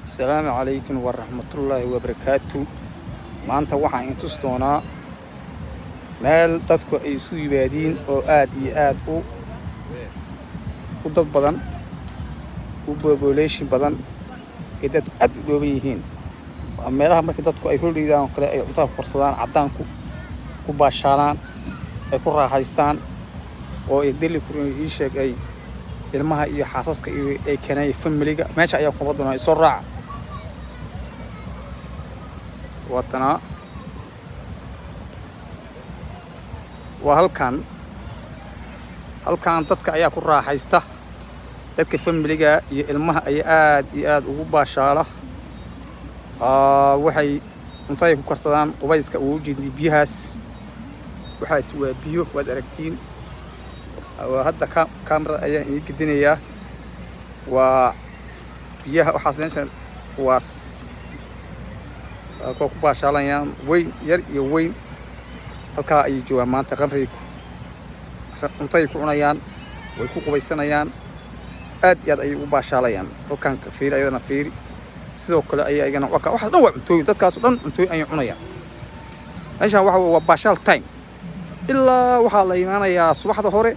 Asalaamu calaykum waraxmatullaahi wabarakaatu. Maanta waxaan idin tusi doonaa meel dadku ay isu yimaadiin oo aad iyo aad u dad badan, u population badan, ay dadku aad u dhooban yihiin. Waa meelaha marka dadku ay holiday-daan oo kale ay cuntada ku karsadaan, caddaanku ku baashaalaan, ay ku raaxaystaan oo ay deli ku ii sheeg ay ilmaha iyo xaasaska iyo ay keeneen family-ga. Meesha ayaa kuba doonaa, isoo raaca. Waatanaa, waa halkan. Halkan dadka ayaa ku raaxaysta, dadka family-ga iyo ilmaha ayaa aad iyo aad ugu baashaala. Waxay cuntaday ku karsadaan, qubayska uu ujeediyay biyahaas. Waxaas waa biyo, waad aragtiin. Hadda kamerada ayaan idiin gedinayaa. Waa biyaha waxaas meeshan, kuwaas kuwa ku baashaalayaan, weyn yar iyo weyn halkaa ayay joogaan. Maanta qamrigay cuntaday ku cunayaan, way ku qubaysanayaan, aad iyo aad ayay ugu baashaalayaan. Halkan fiiri, ayadana fiiri, sidoo kale ayaa iyagana waa waxaas dhan waa cuntooyin. Dadkaas oo dhan cuntooyin ayay cunayaan. Meeshaan waxa waa baashaal time. Ilaa waxaa la imaanayaa subaxda hore,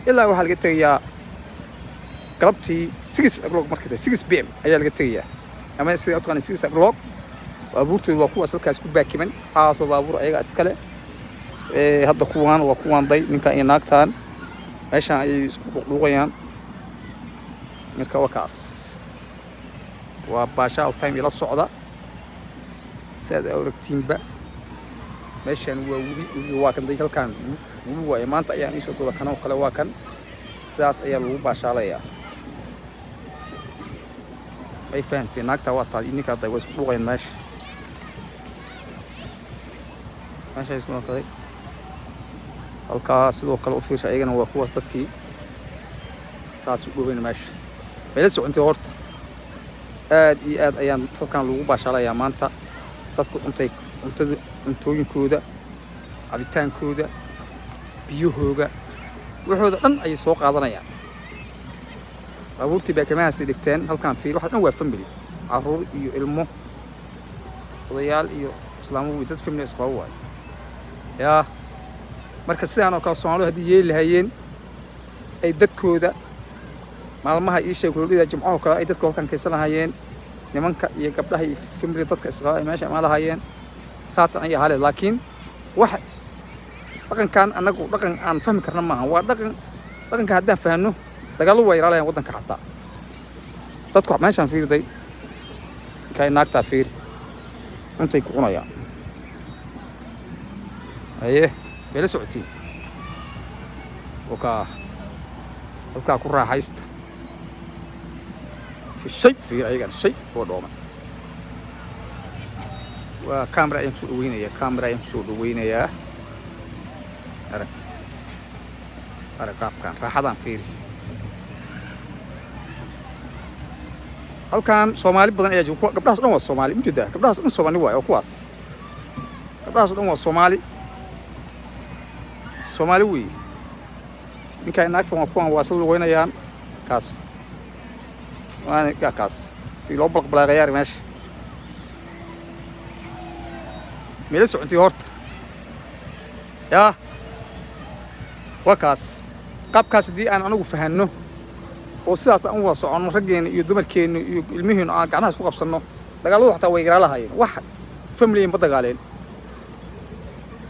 ilaa waxaa laga tegayaa galabtii 6 o'clock. Markay tahay 6 p.m. ayaa laga tegayaa, ama sida u taqaana 6 o'clock. Baabuurtoodu waa kuwaas halkaas ku baakiman, waxaasoo baabuur ayaga iskale. Hadda kuwaan waa kuwaan day, ninkan iyo naagtan meeshaan ayay isku dhuuqdhuuqayaan. Marka waa kaas, waa baashaal time. Ila socda si aad aragtiinba. Meeshaan waa webi, webi waa kan day. Halkaan webi waaye. Maanta ayaan iisoo duuba kan oo kale, waa kan. Sidaas ayaa lagu baashaalayaa. Way fahanteen. Naagtaa waa tahay, ninkaa day, waa isku dhuuqayaan meesha. Meesha isku noqday halkaa. Sidoo kale u fiirsha, ayagana waa kuwaas dadkii saas u dhoweyn meesha. Mayla socontay horta? Aad iyo aad ayaan halkan lagu baashaalayaa maanta. Dadku cuntay, cuntada, cuntooyinkooda, cabitaankooda, biyahooga, waxooda dhan ayay soo qaadanayaan. Baabuurtii baakamahaasay dhigteen. Halkaan fiir, waxa dhan waa family, carruur iyo ilmo, odayaal iyo islaamo wey, dad family isqaba waayo. Yaa marka sidaan oo kale Soomaalidu haddii yeeli lahayeen, ay dadkooda maalmaha ii sheeg holiday-da, jimcahoo kale, ay dadka halkan kaysan lahaayeen, nimanka iyo gabdhaha iyo family, dadka isqaba ay meesha imaan lahaayeen, saatan ayay ahaa leed. Laakiin wax dhaqankan annagu dhaqan aan fahmi karna maaha. Waa dhaqan, dhaqanka haddaan fahanno dagaallo waa yaraalayaan waddanka xataa. Dadku meeshaan fiirday, kay naagtaa fiiri, cuntay ku cunayaan. Haye, bay la socotiin. Wakaa halkaa ku raaxaysta. Shay fiir, ayagana shay kuwa dhooman. Waa camera ayaan kusoo dhaweynayaa, camera ayaan kusoo dhaweynayaa. Arag, arag qaabkan raaxadaan fiiri. Halkan Soomaali badan ayaa jooga. Gabdhahaas dhan waa Soomaali, ujeedaa? Gabdhahaas dhan Soomaali waayo. Waa kuwaas, gabdhahaas dhan waa Soomaali, Soomaali weeye. Ninkaan naagtan waa kuwan, waa isla lugeynayaan. Kaas waana kaas si loo balqbalaaqayaari meesha. Meela socontay horta? Yaa waa kaas qaabkaas. Haddii aan anagu fahanno oo sidaas aan u wada soconno, raggeena iyo dumarkeenna iyo ilmihiinu aan gacnaha isku qabsanno, dagaaladu xataa way garaa lahaayeen. Wax family ma dagaaleen.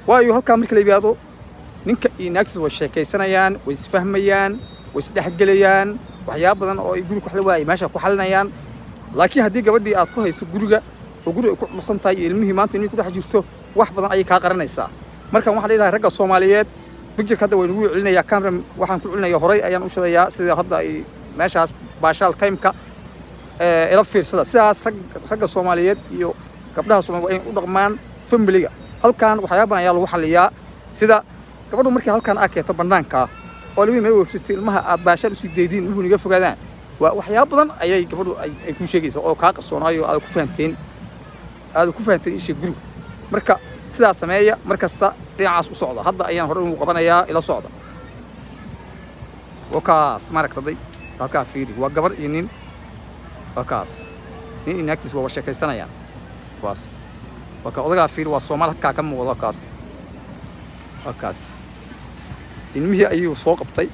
Waayo, halkaa marka la yimaado, ninka iyo naagtiisa way sheekaysanayaan, way isfahmayaan, way isdhexgelayaan. Waxyaaba badan oo ay guriga ku xali waayay meesha ku xalinayaan. Laakiin haddii gabadhii aad ku hayso guriga oo guriga ay ku culusan tahay iyo ilmihii maanta ilmihii ku dhex jirto, wax badan ayay kaa qaranaysaa. Markan waxaan leeyahay ragga Soomaaliyeed, picture hadda way nagu celinayaa. Camera waxaan ku celinaya, horay ayaan u shidayaa sida hadda ay meeshaas baashaal time-ka ila fiirsada. Sidaas ragga Soomaaliyeed iyo gabdhaha Soomaaliyeed waa inay u dhaqmaan family-ga. Halkan waxyaaba badan ayaa lagu xaliyaa, sida gabadhu markii halkan aad keento bannaanka oo ilmihii meel wafristay, ilmaha aad baashaal usii deydin, ilmuhu naga fogaadaan, waa waxyaaba badan ayay gabadhu ay kuu sheegaysaa oo kaa qarsoonaayo aad ku fahanteen isha guriga. Marka sidaas sameeya mar kasta, dhinacaas u socda. Hadda ayaan hore ugu qabanayaa, ila socda. Waa kaas, maaragtaday? Halkaa fiiri, waa gabar iyo nin, waa kaas. Nin iyo naagtiis waa sheekaysanayaan. Kuwaas waa ka odagaa, fiir, waa Soomaal halkaa ka muuqda. Kaas waa kaas, ilmihii ayuu soo qabtay.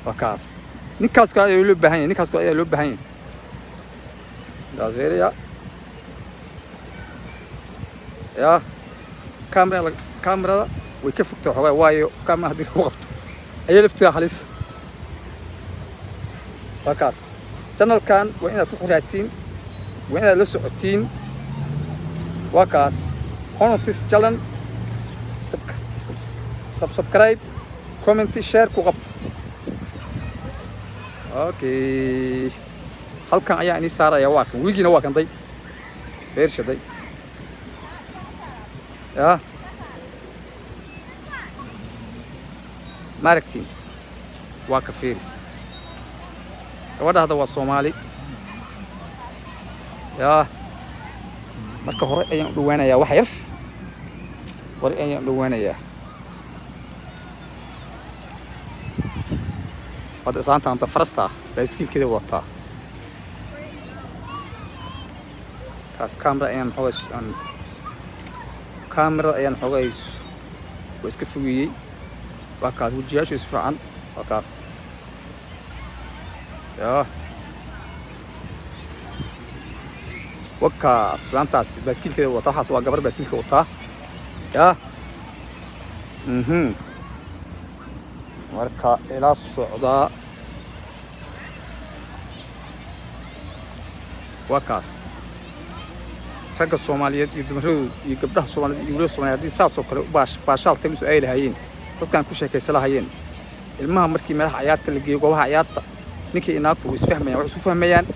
Waa kaas, ninkaas kale ayaa loo baahan yahay, ninkaas kale ayaa loo baahan yahay. Daafeeraya yaa camera, kamerada way ka fogtay xoogaa, waayo camera haddii lagu qabto ayaa lafteeda halis. Waa kaas, channelkan waa inaad ku xiraatiin, waa inaad la socotiin. Waa kaas, Honotis channel, subscribe, comment, share ku qabta. Okay, halkan ayaa inii saaraya. Waa kan wiigiina, waa kan day beershaday ya maaragtiin. Waa ka fiiri gabadha hadda waa Soomaali. Yaa marka hore ayaan u dhawaanayaa, wax yar hore ayaan u dhawaanayaa. Hadda islaanta anta farasta ah baaskiilkeeda wadataa. Kaas camera ayaan xoogay aan kamerada ayaan xoogay waa iska fogeeyey. Waa kaas, wejiyaashu is fiican. Waa kaas yaa wakaas, islaantaas baaskiilkeeda wataa. Waxaas waa gabar baaskiilka wataa. Yaa marka ila socdaa. Waa kaas, ragga Soomaaliyeed iyo dumaradooda iyo gabdhaha Soomaaliyeed iyo wiilasha Soomaaliyeed haddii saas oo kale u baashaal times ay lahaayeen, dadkan ku sheekaysan lahayeen. Ilmaha markii meelaha cayaarta la geeyo, goobaha cayaarta, ninkii iyo naagtu way isfahmayaan, waxay isu fahmayaan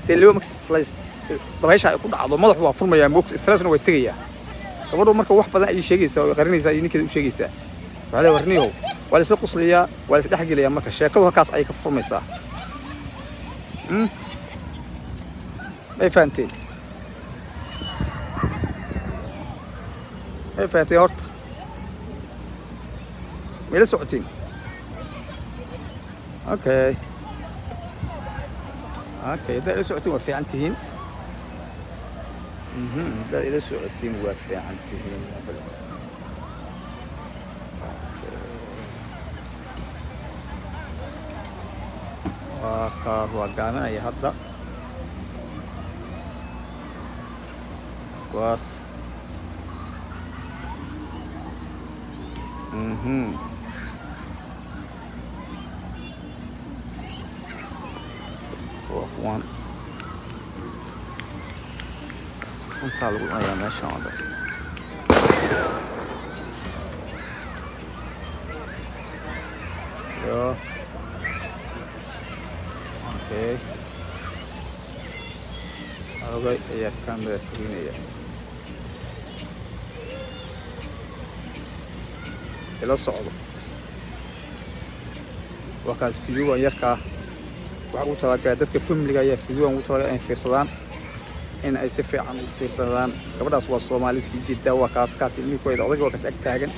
dee laba marka islays dabaysha ay ku dhacdo, madaxu waa furmayaa, moogta, stressna way tegayaa. Gabadhu marka wax badan ayay sheegaysaa oo qarinaysaa iyo ninkeeda u sheegaysaa. Waxaa leeyahay, warniyow, waa la isla quslayaa, waa la isdhexgelayaa. Marka sheekadu halkaas ayay ka furmaysaa. May fahanteen? May fahanteen horta? May la socotiin? Okay, haddaad ila socotiin waa fiican tihiin. Haddaad ila socotiin waa fiican tihiin. Waa kaa, waa gaaminaya hadda kuwaas. Waa kuwan cuntaa lagu cunayaa meeshan oo dhan. Yo, okay, ogay ayaa kamera fogeynaya. Ila socdo. Waa kaas, fideogan yarkaa waxaa ugu talagalay dadka familiga ayaa fideogan ugu talagalay inay fiirsadaan, in ay si fiican u fiirsadaan. Gabadhaas waa Soomaali sii jeedaa. Waa kaas, kaas ilmihii ku hayda, odayga waa kaas ag taagan.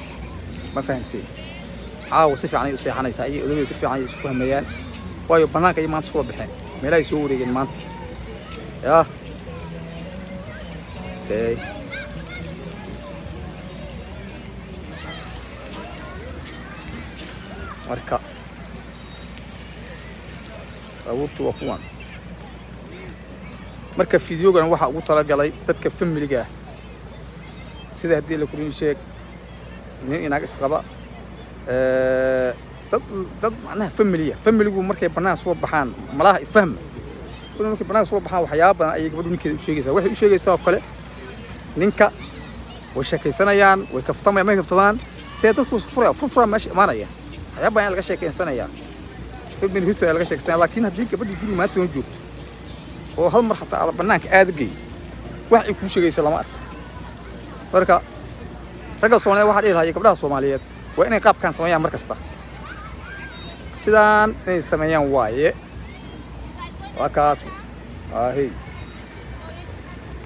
Ma fahanteen? Caawa si fiican ay u seexanaysaa iyo odayga si fiican ay isu fahmayaan, waayo bannaanka ay maanta soo baxeen, meelahay soo wareegeen maanta. Yaa okay, marka baabuurtu waa kuwan. Marka fideogan waxaa ugu talagalay dadka familiga ah, sida haddii la kurin sheeg nin inaag isqaba, dad macnaha familiya. Familigu markay bannaan soo baxaan, malaha ifahma, markay bannaan soo baxaan waxyaaba badan ayay gabadhu ninkeeda u sheegaysaa. Waxay u sheegaysaa oo kale ninka way sheekaysanayaan, way kaftamayaan. May kaftamaan dee, dadku furaya furfuraa meesha imaanaya, waxyaaba badan ayaa laga sheekaysanayaa, family history ayaa laga sheekaysanaya. Laakiin haddii gabadhii guriga maanta oo joogto oo hal mar xataa aada bannaanka aada gey, wax ay kuu sheegayso lama arko. Marka ragga Soomaaliyeed waxaa dhihi lahaa, gabdhaha Soomaaliyeed waa inay qaabkan sameeyaan mar kasta, sidaan inay sameeyaan waaye. Waa kaas ahey,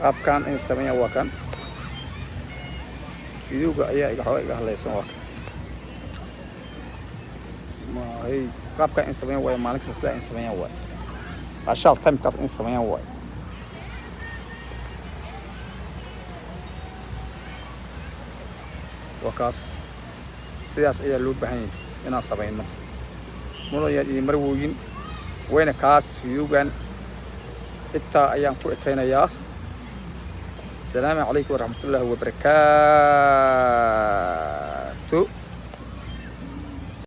qaabkan inay sameeyaan. Waa kan fideoga ayaa iga xoogaa iga hadlaysan. Waa kan mahey, qaabkan in sameeyaan waaye. Maalin kasta sidaa in sameeyaan waaye, ashaal timekaas in sameeyaan waaye. Waa kaas, sidaas ayaa loo baahan yahay inaan samayno, mudanayaal iyo marwooyin. Wayna kaas, videogan intaa ayaan ku ekaynayaa. Asalaamu calaykum waraxmatullaahi wabarakaatu.